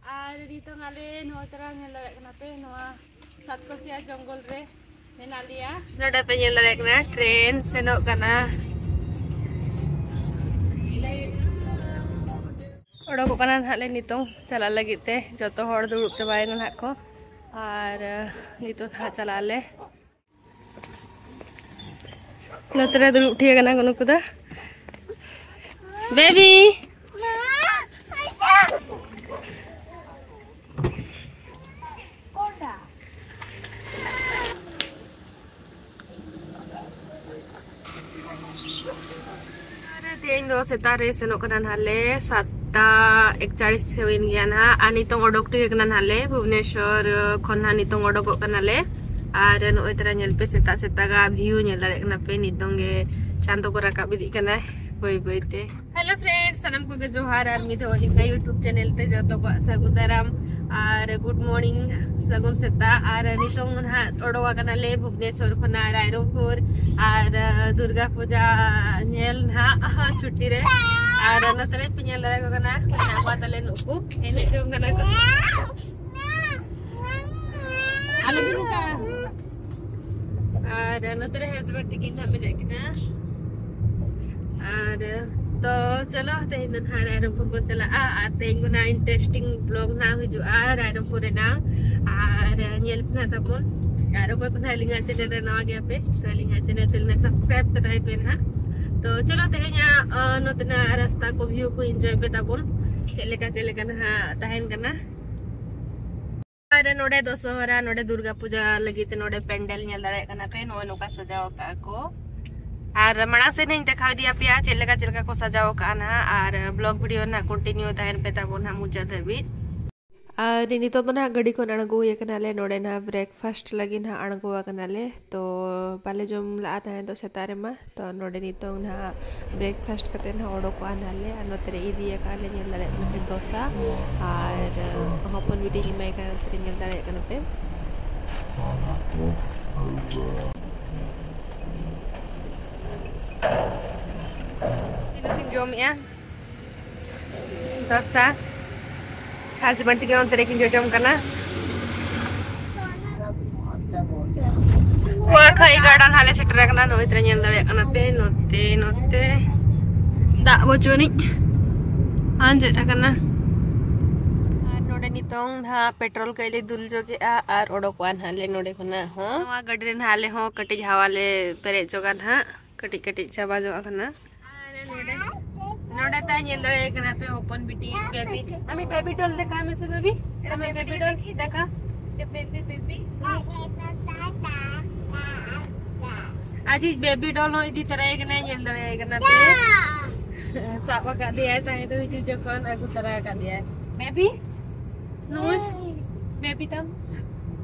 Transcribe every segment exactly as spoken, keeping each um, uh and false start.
ᱟᱨ ᱱᱤᱛᱚᱝ ᱟᱞᱮ ᱱᱚᱣᱟ ᱛᱟᱨᱟ ᱧᱮᱞ ᱫᱟᱲᱮᱭᱟᱜ ᱠᱟᱱᱟ ᱯᱮ, ᱱᱚᱣᱟ ᱥᱟᱛᱠᱚᱥᱤᱭᱟ ᱡᱚᱝᱜᱚᱞ ᱨᱮ ᱢᱮᱱᱟᱜ ᱞᱮᱭᱟ᱾ ᱱᱚᱰᱮ ᱯᱮ ᱧᱮᱞ ᱫᱟᱲᱮᱭᱟᱜ ᱠᱟᱱᱟ, ᱴᱨᱮᱱ ᱥᱮᱱᱚᱜ ᱠᱟᱱᱟ᱾ ᱚᱰᱚᱠᱚᱜ ᱠᱟᱱᱟ ᱱᱟᱦᱟᱜ ᱞᱮ ᱱᱤᱛᱚᱝ ᱪᱟᱞᱟᱜ ᱞᱟᱹᱜᱤᱫ ᱛᱮ᱾ ᱡᱚᱛᱚ ᱦᱚᱲ ᱫᱩᱲᱩᱵ ᱪᱟᱵᱟᱭᱮᱱᱟ ᱱᱟᱦᱟᱜ ᱠᱚ, ᱟᱨ ᱱᱤᱛᱚᱝ ᱱᱟᱦᱟᱜ ᱪᱟᱞᱟᱜ ᱟᱞᱮ᱾ ᱱᱚᱛᱮ ᱨᱮ ᱫᱩᱲᱩᱵ ᱴᱷᱤᱠ ᱟᱠᱟᱱᱟ ᱠᱚ ᱱᱩᱠᱩ ᱫᱚ᱾ ᱵᱮᱵᱤ! ᱟᱨ ᱛᱮᱦᱮᱧ ᱫᱚ ᱥᱮᱛᱟᱜ ᱨᱮ ᱥᱮᱱᱚᱜ ᱠᱟᱱᱟ ᱱᱟᱦᱟᱜ ᱞᱮ, ᱥᱟᱛᱴᱟ ᱮᱠᱪᱟᱲᱤᱥ ᱦᱩᱭᱮᱱ ᱜᱮᱭᱟ ᱱᱟᱦᱟᱜ᱾ ᱟᱨ ᱱᱤᱛᱚᱝ ᱚᱰᱚᱠ ᱴᱷᱤᱠ ᱟᱠᱟᱱᱟ ᱱᱟᱦᱟᱜ ᱞᱮ, ᱵᱷᱩᱵᱽᱱᱮᱥᱚᱨ ᱠᱷᱚᱱ ᱱᱟᱦᱟᱜ ᱱᱤᱛᱚᱝ ᱚᱰᱚᱠᱚᱜ ᱠᱟᱱᱟᱞᱮ᱾ ᱟᱨ ᱱᱚᱜᱼᱚᱭ ᱛᱟᱨᱟ ᱧᱮᱞ ᱯᱮ, ᱥᱮᱛᱟᱜ ᱥᱮᱛᱟᱜᱟᱜ ᱵᱷᱤᱭᱩ ᱧᱮᱞ ᱫᱟᱲᱮᱭᱟᱜ ᱠᱟᱱᱟ ᱯᱮ᱾ ᱱᱤᱛᱚᱝ ᱜᱮ ᱪᱟᱸᱫᱚ ᱠᱚ ᱨᱟᱠᱟᱵ ᱤᱫᱤᱜ ᱠᱟᱱᱟ ᱵᱟᱹᱭ ᱵᱟᱹᱭ ᱛᱮ᱾ ᱦᱮᱞᱳ ᱯᱷᱨᱮᱱᱰᱥ, ᱥᱟᱱᱟᱢ ᱠᱚᱜᱮ ᱡᱚᱦᱟᱨ᱾ ᱟᱨ ᱢᱤᱫ ᱫᱷᱟᱣ ᱤᱧᱟᱹᱜ YouTube ᱪᱮᱱᱮᱞ ᱛᱮ ᱡᱚᱛᱚ ᱠᱚᱣᱟᱜ ᱥᱟᱹᱜᱩᱱ ᱫᱟᱨᱟᱢ ᱟᱨ ᱜᱩᱰ ᱢᱚᱨᱱᱤᱝ, ᱥᱟᱹᱜᱩᱱ ᱥᱮᱛᱟᱜ᱾ ᱟᱨ ᱱᱤᱛᱚᱝ ᱱᱟᱦᱟᱜ ᱚᱰᱚᱠ ᱟᱠᱟᱱᱟᱞᱮ ᱵᱷᱩᱵᱽᱱᱮᱥᱚᱨ ᱠᱷᱚᱱᱟᱜ ᱨᱟᱭᱨᱚᱝᱯᱩᱨ, ᱟᱨ ᱫᱩᱨᱜᱟ ᱯᱩᱡᱟ ᱧᱮᱞ ᱱᱟᱦᱟᱜ ᱪᱷᱩᱴᱤ ᱨᱮ᱾ ᱟᱨ ᱱᱚᱛᱮ ᱨᱮ ᱯᱮ ᱧᱮᱞ ᱫᱟᱲᱮᱭᱟᱠᱚ ᱠᱟᱱᱟ, ᱢᱮᱱᱟᱜ ᱠᱚᱣᱟ ᱛᱟᱞᱮ ᱱᱩᱠᱩ ᱮᱱᱮᱡ ᱡᱚᱝ ᱠᱟᱱᱟ ᱠᱚ᱾ ᱟᱞᱮ ᱫᱚ ᱱᱚᱝᱠᱟ᱾ ᱟᱨ ᱱᱚᱛᱮ ᱨᱮ ᱦᱟᱡᱵᱮᱱᱰ ᱛᱟᱹᱠᱤᱱ ᱱᱟᱦᱟᱜ ᱢᱮᱱᱟᱜ ᱠᱤᱱᱟ᱾ ᱟᱨ ᱛᱚ ᱪᱚᱞᱚ, ᱛᱮᱦᱮᱧ ᱫᱚ ᱱᱟᱦᱟᱜ ᱨᱟᱭᱨᱚᱝᱯᱩᱨ ᱵᱚᱱ ᱪᱟᱞᱟᱜᱼᱟ᱾ ᱟᱨ ᱛᱮᱦᱮᱧ ᱫᱚ ᱱᱟᱦᱟᱜ ᱤᱱᱴᱟᱨᱮᱥᱴᱤᱝ ᱵᱞᱚᱜ ᱱᱟᱦᱟᱜ ᱦᱤᱡᱩᱜᱼᱟ ᱨᱟᱭᱨᱚᱝᱯᱩᱨ ᱨᱮᱱᱟᱜ᱾ ᱟᱨ ᱧᱮᱞ ᱯᱮ ᱱᱟᱦᱟᱜ ᱛᱟᱵᱚᱱ᱾ ᱟᱨ ᱚᱠᱚᱭ ᱠᱚ ᱱᱟᱦᱟᱜ ᱟᱹᱞᱤᱧᱟᱜ ᱪᱮᱱᱮᱞ ᱨᱮ ᱱᱟᱣᱟ ᱜᱮᱭᱟ ᱯᱮ, ᱛᱚ ᱟᱹᱞᱤᱧᱟᱜ ᱪᱮᱱᱮᱞ ᱛᱮ ᱱᱟᱦᱟᱜ ᱥᱟᱵᱥᱠᱨᱟᱭᱤᱵ ᱛᱚᱨᱟᱭ ᱯᱮ ᱱᱟᱦᱟᱜ᱾ ᱛᱚ ᱪᱚᱞᱚ, ᱛᱮᱦᱮᱧᱟᱜ ᱱᱚᱛᱮᱱᱟᱜ ᱨᱟᱥᱛᱟ ᱠᱚ, ᱵᱷᱤᱭᱩ ᱠᱚ ᱤᱱᱡᱚᱭ ᱯᱮ ᱛᱟᱵᱚᱱ, ᱪᱮᱫ ᱞᱮᱠᱟ ᱪᱮᱫ ᱞᱮᱠᱟ ᱱᱟᱦᱟᱜ ᱛᱟᱦᱮᱱ ᱠᱟᱱᱟ᱾ ᱟᱨ ᱱᱚᱰᱮ ᱫᱚᱥᱚᱦᱚᱨᱟ, ᱱᱚᱰᱮ ᱫᱩᱨᱜᱟ ᱯᱩᱡᱟ ᱞᱟᱹᱜᱤᱫ ᱛᱮ ᱱᱚᱰᱮ ᱯᱮᱱᱰᱮᱞ ᱧᱮᱞ ᱫᱟᱲᱮᱭᱟᱜ ᱠᱟᱱᱟ ᱯᱮ, ᱱᱚᱜᱼᱚᱭ ᱱᱚᱝᱠᱟ ᱥᱟᱡᱟᱣ ᱟᱠᱟᱫᱼᱟ ᱠᱚ᱾ ᱟᱨ ᱢᱟᱲᱟᱝ ᱥᱮᱫ ᱤᱧ ᱫᱮᱠᱷᱟᱣ ᱤᱫᱤᱭᱟᱯᱮᱭᱟ ᱪᱮᱫ ᱞᱮᱠᱟ ᱪᱮᱫ ᱞᱮᱠᱟ ᱠᱚ ᱥᱟᱡᱟᱣ ᱟᱠᱟᱫᱼᱟ ᱱᱟᱦᱟᱜ᱾ ᱟᱨ ᱵᱞᱚᱜ ᱵᱷᱤᱰᱤᱭᱳ ᱱᱟᱦᱟᱜ ᱠᱚᱱᱴᱤᱱᱤᱭᱩ ᱛᱟᱦᱮᱱ ᱯᱮ ᱛᱟᱵᱚᱱ ᱱᱟᱦᱟᱜ ᱢᱩᱪᱟᱹᱫ ᱫᱷᱟᱹᱵᱤᱡ᱾ ᱟᱨ ᱱᱤᱛᱚᱜ ᱫᱚ ᱱᱟᱦᱟᱜ ᱜᱟᱹᱰᱤ ᱠᱷᱚᱱ ᱟᱬᱜᱚ ᱦᱩᱭ ᱟᱠᱟᱱᱟᱞᱮ, ᱱᱚᱰᱮ ᱱᱟᱦᱟᱜ ᱵᱨᱮᱠᱯᱷᱟᱥᱴ ᱞᱟᱹᱜᱤᱫ ᱱᱟᱦᱟᱜ ᱟᱬᱜᱚ ᱟᱠᱟᱱᱟᱞᱮ᱾ ᱛᱚ ᱵᱟᱞᱮ ᱡᱚᱢ ᱞᱟᱜᱼᱟ ᱛᱟᱦᱮᱸ ᱫᱚ ᱥᱮᱛᱟᱜ ᱨᱮᱢᱟ, ᱛᱚ ᱱᱚᱰᱮ ᱱᱤᱛᱚᱝ ᱱᱟᱦᱟᱜ ᱵᱨᱮᱠᱯᱷᱟᱥᱴ ᱠᱟᱛᱮ ᱱᱟᱦᱟᱜ ᱚᱰᱚᱠᱚᱜᱼᱟ ᱱᱟᱦᱟᱜ ᱞᱮ᱾ ᱟᱨ ᱱᱚᱛᱮ ᱨᱮ ᱤᱫᱤ ᱟᱠᱟᱫ ᱞᱮ, ᱧᱮᱞ ᱫᱟᱲᱮᱭᱟᱜ ᱠᱟᱱᱟ ᱯᱮ ᱫᱚᱥᱟ, ᱟᱨ ᱦᱚᱯᱚᱱ ᱵᱤᱴᱤᱧ ᱮᱢᱟᱭ ᱠᱟᱱᱟ, ᱱᱚᱛᱮ ᱨᱮ ᱧᱮᱞ ᱫᱟᱲᱮᱭᱟᱜ ᱠᱟᱱᱟ ᱯᱮ᱾ ᱛᱤᱱᱟᱹᱜ ᱠᱤᱱ ᱡᱚᱢᱮᱜᱼᱟ? ᱫᱚᱥᱟ᱾ ᱦᱟᱥᱵᱮᱱᱰ ᱛᱟᱹᱠᱤᱱ ᱚᱱᱛᱮ ᱨᱮᱠᱤᱱ ᱡᱚᱡᱚᱢ ᱠᱟᱱᱟ᱾ ᱠᱩᱣᱟᱠᱷᱟᱭ ᱜᱟᱨᱰᱮᱱ ᱦᱟᱸᱜ ᱞᱮ ᱥᱮᱴᱮᱨ ᱟᱠᱟᱱᱟ᱾ ᱱᱚᱜᱼᱚᱭ ᱛᱚᱨᱟ ᱧᱮᱞ ᱫᱟᱲᱮᱭᱟᱜ ᱠᱟᱱᱟ ᱯᱮ, ᱱᱚᱛᱮ, ᱱᱚᱛᱮ ᱫᱟᱜ ᱵᱚᱪᱚᱨᱤᱡ ᱟᱸᱡᱮᱫ ᱟᱠᱟᱱᱟ᱾ ᱟᱨ ᱱᱚᱰᱮ ᱱᱤᱛᱚᱝ ᱱᱟᱦᱟᱜ ᱯᱮᱴᱨᱳᱞ ᱠᱟᱹᱡ ᱞᱮ ᱫᱩᱞ ᱡᱚᱜᱮᱜᱼᱟ ᱟᱨ ᱚᱰᱚᱠᱚᱜᱼᱟ ᱱᱟᱦᱟᱜ ᱞᱮ ᱱᱚᱰᱮ ᱠᱷᱚᱱᱟᱜ ᱦᱚᱸ᱾ ᱱᱚᱣᱟ ᱜᱟᱹᱰᱤ ᱨᱮ ᱱᱟᱦᱟᱜ ᱟᱞᱮ ᱦᱚᱸ ᱠᱟᱹᱴᱤᱡ ᱦᱟᱣᱟ ᱞᱮ ᱯᱮᱨᱮᱡ ᱡᱚᱜᱟ ᱱᱟᱦᱟᱜ, ᱠᱟᱹᱴᱤᱡ ᱠᱟᱹᱴᱤᱡ ᱪᱟᱵᱟ ᱧᱚᱜ ᱟᱠᱟᱱᱟ᱾ ᱟᱨ ᱱᱚᱰᱮ, ᱱᱚᱰᱮ ᱛᱟᱭ ᱧᱮᱞ ᱫᱟᱲᱮᱭᱟᱭ ᱠᱟᱱᱟ ᱯᱮ ᱦᱚᱯᱚᱱ ᱵᱤᱴᱤ ᱵᱮᱵᱤ᱾ ᱟᱢᱤ ᱵᱮᱵᱤ ᱰᱚᱞ ᱫᱮᱠᱷᱟ ᱢᱮᱥᱮ ᱵᱮᱵᱤ᱾ ᱟᱢᱤ ᱵᱮᱵᱤ ᱰᱚᱞ ᱫᱮᱠᱷᱟ᱾ Baby, baby. ᱟᱡᱤᱡ ᱵᱮᱵᱤ ᱰᱚᱞ ᱦᱚᱸ ᱤᱫᱤ ᱛᱚᱨᱟᱭ ᱠᱟᱱᱟᱭ, ᱧᱮᱞ ᱫᱟᱲᱮᱭᱟᱭ ᱠᱟᱱᱟ ᱯᱮ᱾ ᱥᱟᱵ ᱟᱠᱟᱫᱮᱭᱟᱭ ᱛᱟᱦᱮᱸ ᱫᱚ ᱦᱤᱡᱩᱜ ᱡᱚᱠᱷᱚᱱ ᱟᱹᱜᱩ ᱛᱚᱨᱟ ᱟᱠᱟᱫᱮᱭᱟᱭ᱾ ᱵᱮᱵᱤ, ᱱᱩᱭ ᱵᱮᱵᱤ ᱛᱟᱢ᱾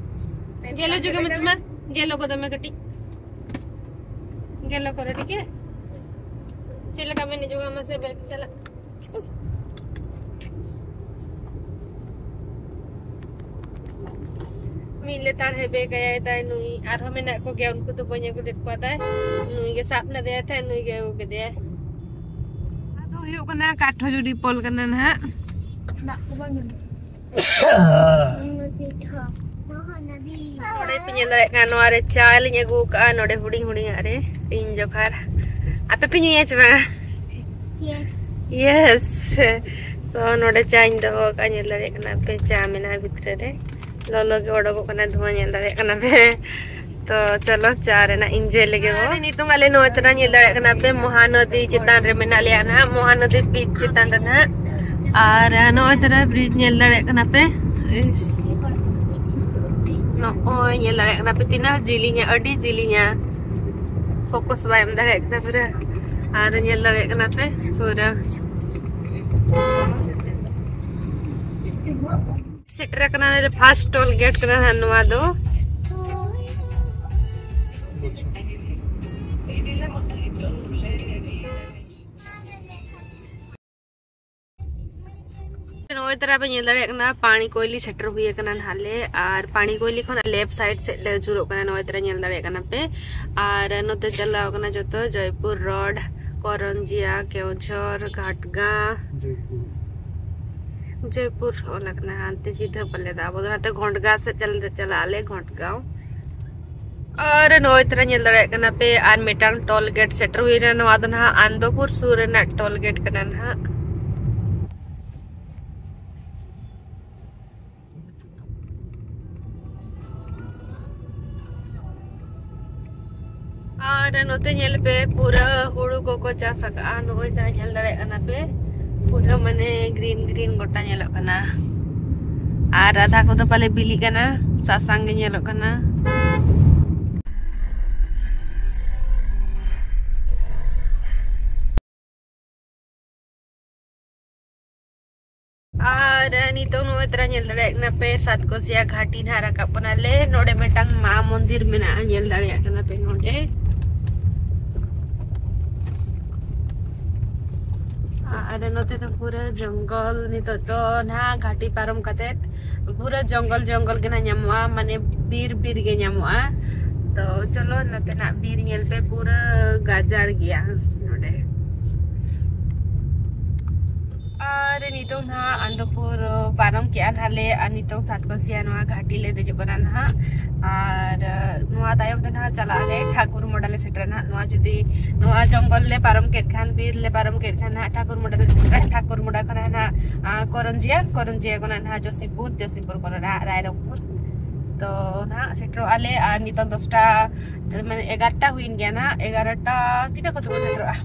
ᱜᱮᱞᱚ ᱡᱚᱜᱟ ᱢᱮᱥᱮ ᱢᱟ, ᱜᱮᱞᱚ ᱜᱚᱫᱚᱜ ᱢᱮ ᱠᱟᱹᱴᱤᱡ᱾ ᱜᱮᱞᱚ ᱠᱚᱨᱮ ᱴᱷᱤᱠ ᱜᱮᱭᱟ᱾ ᱪᱮᱫ ᱞᱮᱠᱟ ᱢᱮᱱ ᱡᱚᱜᱟ ᱢᱟᱥᱮ ᱵᱮᱵᱤ ᱥᱟᱞᱟᱜ? ᱢᱤᱫ ᱞᱮᱛᱟᱲ ᱦᱮᱵᱮ ᱠᱟᱭᱟᱭ ᱛᱟᱭ ᱱᱩᱭ, ᱟᱨᱦᱚᱸ ᱢᱮᱱᱟᱜ ᱠᱚᱜᱮᱭᱟ, ᱩᱱᱠᱩ ᱫᱚ ᱵᱟᱹᱧ ᱟᱹᱜᱩ ᱞᱮᱫ ᱠᱚᱣᱟ ᱛᱟᱭ᱾ ᱱᱩᱭ ᱜᱮ ᱥᱟᱵ ᱞᱮᱫᱮᱭᱟᱭ ᱛᱟᱭ, ᱱᱩᱭ ᱜᱮ ᱟᱹᱜᱩ ᱠᱮᱫᱮᱭᱟᱭ᱾ ᱟᱫᱚ ᱦᱩᱭᱩᱜ ᱠᱟᱱᱟ ᱠᱟᱴᱷᱚᱡᱩᱲᱤ ᱯᱳᱞ ᱠᱟᱱᱟ ᱱᱟᱦᱟᱜ᱾ ᱫᱟᱜ ᱠᱚ ᱵᱟᱝ ᱧᱟᱢᱚᱜ᱾ ᱱᱚᱰᱮ ᱯᱮ ᱧᱮᱞ ᱫᱟᱲᱮᱭᱟᱜ ᱠᱟᱱᱟ, ᱱᱚᱣᱟ ᱨᱮ ᱪᱟ ᱞᱤᱧ ᱟᱹᱜᱩ ᱟᱠᱟᱫᱼᱟ, ᱱᱚᱰᱮ ᱦᱩᱰᱤᱧ ᱦᱩᱰᱤᱧᱟᱜ ᱨᱮ ᱤᱧ ᱡᱚᱠᱷᱟᱨ᱾ ᱟᱯᱮ ᱯᱮ ᱧᱩᱭᱟ ᱪᱮ ᱵᱟᱝ? Yes. Yes. So, ᱱᱚᱰᱮ ᱪᱟᱧ ᱫᱚᱦᱚ ᱟᱠᱟᱫᱼᱟ, ᱧᱮᱞ ᱫᱟᱲᱮᱭᱟᱜ ᱠᱟᱱᱟ ᱯᱮ, ᱪᱟ ᱢᱮᱱᱟᱜᱼᱟ ᱵᱷᱤᱛᱨᱤ ᱨᱮ, ᱞᱚᱞᱚ ᱜᱮ ᱚᱰᱚᱠᱚᱜ ᱠᱟᱱᱟ ᱫᱷᱩᱣᱟᱹ, ᱧᱮᱞ ᱫᱟᱲᱮᱭᱟᱜ ᱠᱟᱱᱟ ᱯᱮ᱾ ᱛᱚ ᱪᱚᱞᱚ ᱪᱟ ᱨᱮᱱᱟᱜ enjoy ᱞᱮᱜᱮ ᱵᱚ᱾ ᱟᱨ ᱱᱤᱛᱚᱝ ᱟᱞᱮ ᱱᱚᱜᱼᱚᱭ ᱛᱚᱨᱟ ᱧᱮᱞ ᱫᱟᱲᱮᱭᱟᱜ ᱠᱟᱱᱟ ᱯᱮ ᱢᱚᱦᱟᱱᱚᱫᱤ ᱪᱮᱛᱟᱱ ᱨᱮ ᱢᱮᱱᱟᱜ ᱞᱮᱭᱟ ᱱᱟᱦᱟᱜ, ᱢᱚᱦᱟᱱᱚᱫᱤ beach ᱪᱮᱛᱟᱱ ᱨᱮ ᱱᱟᱦᱟᱜ᱾ ᱟᱨ ᱱᱚᱜᱼᱚᱭ ᱛᱚᱨᱟ bridge ᱧᱮᱞ ᱫᱟᱲᱮᱭᱟᱜ ᱠᱟᱱᱟ ᱯᱮ᱾ ᱤᱥ᱾ ᱱᱚᱜᱼᱚᱭ ᱧᱮᱞ ᱫᱟᱲᱮᱭᱟᱜ ᱠᱟᱱᱟ ᱯᱮ ᱛᱤᱱᱟᱹᱜ ᱡᱤᱞᱤᱧᱟ, ᱟᱹᱰᱤ ᱡᱤᱞᱤᱧᱟ᱾ Focus ᱵᱟᱭ ᱮᱢ ᱫᱟᱲᱮᱭᱟᱜ ᱠᱟᱱᱟ ᱯᱩᱨᱟᱹ᱾ ᱟᱨ ᱧᱮᱞ ᱫᱟᱲᱮᱭᱟᱜ ᱠᱟᱱᱟ ᱯᱮ ᱯᱩᱨᱟᱹ᱾ ᱥᱮᱴᱮᱨ ᱟᱠᱟᱱᱟ first toll gate ᱠᱟᱱᱟ ᱦᱟᱸᱜ ᱱᱚᱣᱟ ᱫᱚ᱾ ᱱᱚᱜᱼᱚᱭ ᱛᱚᱨᱟ ᱯᱮ ᱧᱮᱞ ᱫᱟᱲᱮᱭᱟᱜ ᱠᱟᱱᱟ ᱯᱟᱱᱤ ᱠᱚᱭᱞᱤ ᱥᱮᱴᱮᱨ ᱦᱩᱭ ᱟᱠᱟᱱᱟ ᱱᱟᱦᱟᱜ ᱞᱮ, ᱟᱨ ᱯᱟᱱᱤ ᱠᱚᱭᱞᱤ ᱠᱷᱚᱱ left side ᱥᱮᱫ ᱞᱮ ᱟᱹᱪᱩᱨᱚᱜ ᱠᱟᱱᱟ᱾ ᱱᱚᱜᱼᱚᱭ ᱛᱚᱨᱟ ᱧᱮᱞ ᱫᱟᱲᱮᱭᱟᱜ ᱠᱟᱱᱟ ᱯᱮ, ᱟᱨ ᱱᱚᱛᱮ ᱪᱟᱞᱟᱣ ᱠᱟᱱᱟ ᱡᱚᱛᱚ ᱡᱚᱭᱯᱩᱨ road, ᱠᱚᱨᱚᱱᱡᱤᱭᱟ, ᱠᱮᱣᱡᱷᱚᱨ, ᱜᱷᱟᱴᱜᱟᱸ᱾ ᱡᱚᱭᱯᱩᱨ᱾ ᱡᱚᱭᱯᱩᱨ ᱚᱞ ᱟᱠᱟᱱᱟ, ᱦᱟᱱᱛᱮ ᱥᱤᱫᱷᱟᱹ ᱯᱟᱞᱮ ᱫᱚ᱾ ᱟᱵᱚ ᱫᱚ ᱱᱟᱛᱮ ᱜᱷᱚᱸᱴᱜᱟᱸ ᱥᱮᱫ ᱪᱟᱞᱟᱜ, ᱪᱟᱞᱟᱜ ᱟᱞᱮ ᱜᱷᱚᱸᱴᱜᱟᱸᱣ᱾ ᱟᱨ ᱱᱚᱜᱼᱚᱭ ᱛᱚᱨᱟ ᱧᱮᱞ ᱫᱟᱲᱮᱭᱟᱜ ᱠᱟᱱᱟ ᱯᱮ, ᱟᱨ ᱢᱤᱫᱴᱟᱝ ᱴᱳᱞ ᱜᱮᱴ ᱥᱮᱴᱮᱨ ᱦᱩᱭᱱᱟ᱾ ᱱᱚᱣᱟ ᱫᱚ ᱱᱟᱦᱟᱜ ᱟᱱᱫᱚᱯᱩᱨ ᱥᱩᱨ ᱨᱮᱱᱟᱜ ᱴᱳᱞ ᱜᱮᱴ ᱠᱟᱱᱟ ᱱᱟᱦᱟᱜ᱾ ᱟᱨ ᱱᱚᱛᱮ ᱧᱮᱞ ᱯᱮ, ᱯᱩᱨᱟᱹ ᱦᱩᱲᱩ ᱠᱚᱠᱚ ᱪᱟᱥ ᱟᱠᱟᱫᱼᱟ᱾ ᱱᱚᱜᱼᱚᱭ ᱡᱟᱦᱟᱸ ᱧᱮᱞ ᱫᱟᱲᱮᱭᱟᱜ ᱠᱟᱱᱟ ᱯᱮ, ᱯᱩᱨᱟᱹ ᱢᱟᱱᱮ ᱜᱨᱤᱱ ᱜᱨᱤᱱ ᱜᱚᱴᱟ ᱧᱮᱞᱚᱜ ᱠᱟᱱᱟ᱾ ᱟᱨ ᱟᱫᱷᱟ ᱠᱚᱫᱚ ᱯᱟᱞᱮ ᱵᱤᱞᱤᱜ ᱠᱟᱱᱟ, ᱥᱟᱥᱟᱝ ᱜᱮ ᱧᱮᱞᱚᱜ ᱠᱟᱱᱟ᱾ ᱟᱨ ᱱᱤᱛᱚᱜ ᱱᱚᱜᱼᱚᱭ ᱛᱚᱨᱟ ᱧᱮᱞ ᱫᱟᱲᱮᱭᱟᱜ ᱠᱟᱱᱟ ᱯᱮ, ᱥᱟᱛᱠᱚᱥᱤᱭᱟ ᱜᱷᱟᱴᱤ ᱱᱟᱦᱟᱜ ᱨᱟᱠᱟᱵ ᱠᱟᱱᱟᱞᱮ᱾ ᱱᱚᱰᱮ ᱢᱤᱫᱴᱟᱝ ᱢᱟ ᱢᱚᱱᱫᱤᱨ ᱢᱮᱱᱟᱜᱼᱟ, ᱧᱮᱞ ᱫᱟᱲᱮᱭᱟᱜ ᱠᱟᱱᱟ ᱯᱮ ᱱᱚᱰᱮ᱾ ᱟᱨ ᱱᱚᱛᱮ ᱫᱚ ᱯᱩᱨᱟᱹ ᱡᱚᱝᱜᱚᱞ, ᱱᱤᱛᱚᱜ ᱫᱚ ᱱᱟᱦᱟᱜ ᱜᱷᱟᱴᱤ ᱯᱟᱨᱚᱢ ᱠᱟᱛᱮ ᱯᱩᱨᱟᱹ ᱡᱚᱝᱜᱚᱞ ᱡᱚᱝᱜᱚᱞ ᱜᱮ ᱱᱟᱦᱟᱜ ᱧᱟᱢᱚᱜᱼᱟ, ᱢᱟᱱᱮ ᱵᱤᱨ ᱵᱤᱨ ᱜᱮ ᱧᱟᱢᱚᱜᱼᱟ᱾ ᱛᱚ ᱪᱚᱞᱚ ᱱᱚᱛᱮᱱᱟᱜ ᱵᱤᱨ ᱧᱮᱞ ᱯᱮ, ᱯᱩᱨᱟᱹ ᱜᱟᱡᱟᱲ ᱜᱮᱭᱟ ᱱᱚᱰᱮ᱾ ᱟᱨ ᱱᱤᱛᱚᱝ ᱱᱟᱦᱟᱜ ᱟᱱᱫᱚᱯᱩᱨ ᱯᱟᱨᱚᱢ ᱠᱮᱜᱼᱟ ᱱᱟᱦᱟᱜ ᱞᱮ, ᱟᱨ ᱱᱤᱛᱚᱝ ᱥᱟᱛᱠᱚᱥᱤᱭᱟ ᱱᱚᱣᱟ ᱜᱷᱟᱴᱤ ᱞᱮ ᱫᱮᱡᱚᱜ ᱠᱟᱱᱟ ᱱᱟᱦᱟᱜ᱾ ᱟᱨ ᱱᱚᱣᱟ ᱛᱟᱭᱚᱢ ᱛᱮ ᱱᱟᱦᱟᱜ ᱪᱟᱞᱟᱜ ᱟᱞᱮ ᱴᱷᱟᱠᱩᱨ ᱢᱚᱰᱟ ᱞᱮ ᱥᱮᱴᱮᱨᱟ ᱱᱟᱦᱟᱜ᱾ ᱱᱚᱣᱟ ᱡᱩᱫᱤ ᱱᱚᱣᱟ ᱡᱚᱝᱜᱚᱞ ᱞᱮ ᱯᱟᱨᱚᱢ ᱠᱮᱫ ᱠᱷᱟᱱ, ᱵᱤᱨ ᱞᱮ ᱯᱟᱨᱚᱢ ᱠᱮᱫ ᱠᱷᱟᱱ ᱱᱟᱦᱟᱜ ᱴᱷᱟᱠᱩᱨ ᱢᱚᱰᱟ ᱞᱮ ᱥᱮᱴᱮᱨᱟ᱾ ᱴᱷᱟᱠᱩᱨ ᱢᱚᱰᱟ ᱠᱷᱚᱱᱟᱜ ᱱᱟᱦᱟᱜ, ᱟ, ᱠᱚᱨᱚᱱᱡᱤᱭᱟ, ᱠᱚᱨᱚᱱᱡᱤᱭᱟ ᱠᱷᱚᱱᱟᱜ ᱱᱟᱦᱟᱜ ᱡᱚᱥᱤᱯᱩᱨ, ᱡᱚᱥᱤᱯᱩᱨ ᱠᱷᱚᱱᱟᱜ ᱱᱟᱦᱟᱜ ᱨᱟᱭᱨᱚᱝᱯᱩᱨ᱾ ᱛᱚ ᱱᱟᱦᱟᱜ ᱥᱮᱴᱮᱨᱚᱜ ᱟᱞᱮ, ᱟᱨ ᱱᱤᱛᱚᱝ ᱫᱚᱥᱴᱟ, ᱢᱟᱱᱮ ᱮᱜᱟᱨᱚᱴᱟ ᱦᱩᱭᱮᱱ ᱜᱮᱭᱟ ᱱᱟᱦᱟᱜ᱾ ᱮᱜᱟᱨᱚᱴᱟ ᱛᱤᱱᱟᱹᱜ ᱠᱚᱛᱮ ᱵᱚᱱ ᱥᱮᱴᱮᱨᱚᱜᱼᱟ?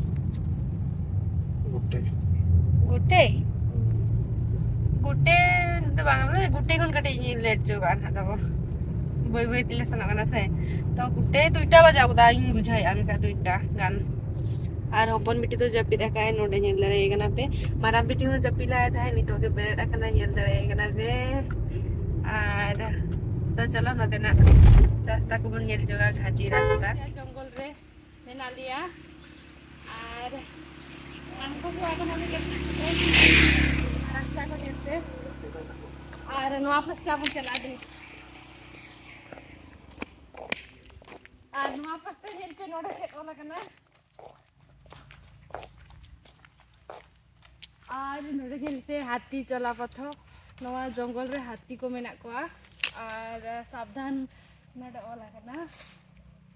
ᱜᱩᱴᱮ᱾ ᱜᱩᱴᱮ? ᱜᱩᱴᱮ ᱫᱚ ᱵᱟᱝ, ᱵᱚᱞᱮ ᱜᱩᱴᱮ ᱠᱷᱚᱱ ᱠᱟᱹᱴᱤᱡ ᱞᱮᱴ ᱧᱚᱜᱚᱜᱼᱟ ᱱᱟᱦᱟᱜ ᱛᱟᱵᱚ᱾ ᱵᱟᱹᱭ ᱵᱟᱹᱭ ᱛᱮᱞᱮ ᱥᱮᱱᱚᱜ ᱠᱟᱱᱟ ᱥᱮ᱾ ᱛᱚ ᱜᱩᱴᱮ ᱫᱩᱭᱴᱟ ᱵᱟᱡᱟᱣ ᱜᱚᱫᱟ, ᱤᱧ ᱵᱩᱡᱷᱟᱹᱣᱮᱫᱼᱟ ᱚᱱᱠᱟ ᱫᱩᱭᱴᱟ ᱜᱟᱱ᱾ ᱟᱨ ᱦᱚᱯᱚᱱ ᱵᱤᱴᱤ ᱫᱚ ᱡᱟᱹᱯᱤᱫ ᱟᱠᱟᱫᱟᱭ, ᱱᱚᱰᱮ ᱧᱮᱞ ᱫᱟᱲᱮᱭᱟᱭ ᱠᱟᱱᱟ ᱯᱮ᱾ ᱢᱟᱨᱟᱝ ᱵᱤᱴᱤ ᱦᱚᱸ ᱡᱟᱹᱯᱤᱫ ᱞᱟᱦᱟᱭ ᱛᱟᱦᱮᱸᱫ, ᱱᱤᱛᱚᱜ ᱜᱮ ᱵᱮᱨᱮᱫ ᱟᱠᱟᱱᱟ, ᱧᱮᱞ ᱫᱟᱲᱮᱭᱟᱭ ᱠᱟᱱᱟ ᱯᱮ᱾ ᱟᱨ ᱛᱚ ᱪᱚᱞᱚ ᱱᱚᱛᱮᱱᱟᱜ ᱨᱟᱥᱛᱟ ᱠᱚᱵᱚᱱ ᱧᱮᱞ ᱡᱚᱝᱟ, ᱜᱷᱟᱴᱤ ᱨᱟᱥᱛᱟ᱾ ᱡᱚᱝᱜᱚᱞ ᱨᱮ ᱢᱮᱱᱟᱜ ᱞᱮᱭᱟ᱾ ᱟᱨ ᱩᱱᱠᱩ ᱠᱚ ᱮᱠᱷᱚᱱ ᱚᱸᱰᱮ ᱜᱮ ᱨᱟᱥᱛᱟ ᱠᱚ ᱧᱮᱞ ᱛᱮ᱾ ᱟᱨ ᱱᱚᱣᱟ ᱯᱟᱥᱴᱟ ᱵᱚᱱ ᱪᱟᱞᱟᱜᱼᱟ ᱰᱷᱮᱨ᱾ ᱟᱨ ᱱᱚᱣᱟ ᱯᱟᱥᱴᱟ ᱧᱮᱞ ᱯᱮ, ᱱᱚᱰᱮ ᱪᱮᱫ ᱚᱞ ᱟᱠᱟᱱᱟ? ᱟᱨ ᱱᱚᱰᱮ ᱧᱮᱞ ᱯᱮ, ᱦᱟᱹᱛᱤ ᱪᱚᱞᱟ ᱯᱚᱛᱷᱚ᱾ ᱱᱚᱣᱟ ᱡᱚᱝᱜᱚᱞ ᱨᱮ ᱦᱟᱹᱛᱤ ᱠᱚ ᱢᱮᱱᱟᱜ ᱠᱚᱣᱟ᱾ ᱟᱨ ᱥᱟᱵᱫᱷᱟᱱ ᱱᱚᱰᱮ ᱚᱞ ᱟᱠᱟᱱᱟ,